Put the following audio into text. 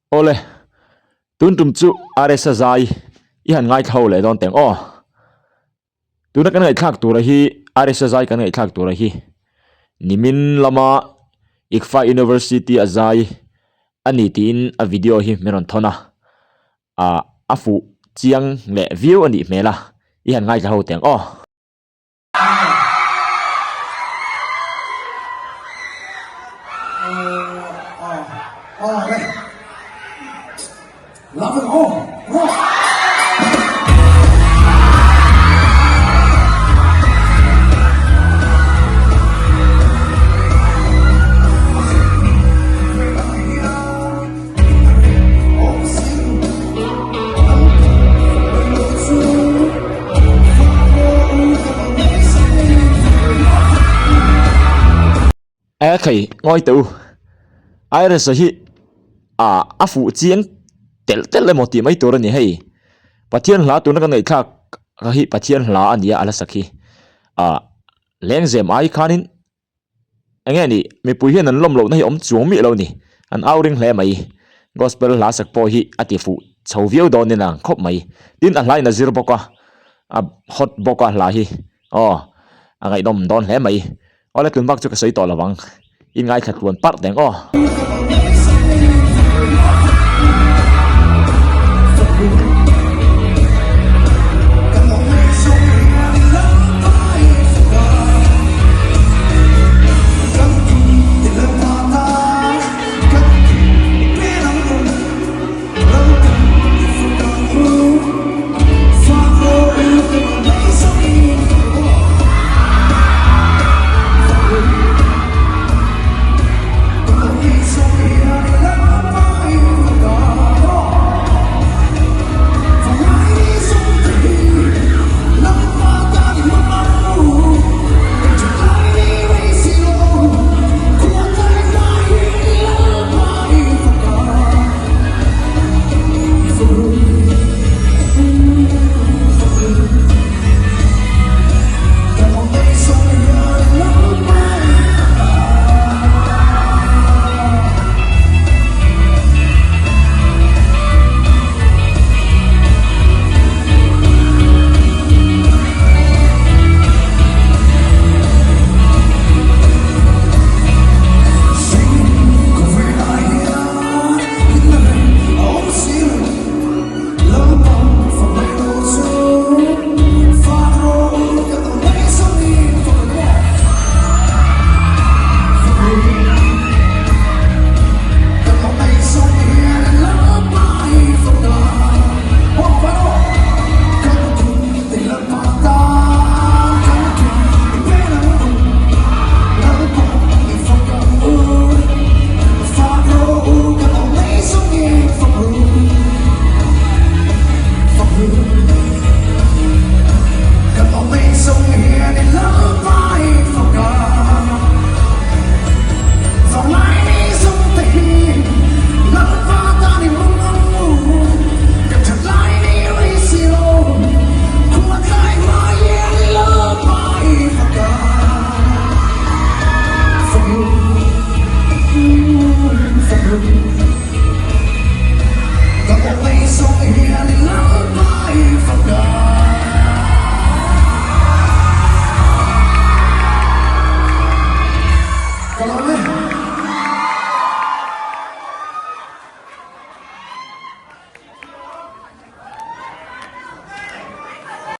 Awle, tun tum chu RSa zai i han ngaithla ho leh dawn teng aw. Tuna kan ngaihthlak tura hi RSa zai kan ngaihthlak tura hi nimin lama ICFA University a zai a ni tiin a video hi min rawn thawn a, ah a fuh chiang leh viau a nih hmel a, i han ngaithla ho teng aw. E khai ngawi teh u Iris a hi ah a fuh chiang telh telh emaw tih mai tur a ni hei Pathian hla tuna ka ngaihthlak hi Pathian hla a nia a la sak hi ah lengzem ai khanin Eng nge nih, mipui hian an lawm lohna hi awm chuang miah lo ni. An au ring hle mai. Gospel hla sak pawh hi a ti fuh chho viau dawn in a ang khawp mai. Tin, a hlain a zir bawk a, a hot bawk a hla hi. Aw, a ngaihnawm dawn hle mai. Awle, tun bak chu ka sawi tawh lo ang. I ngaithla tluan parh teng aw.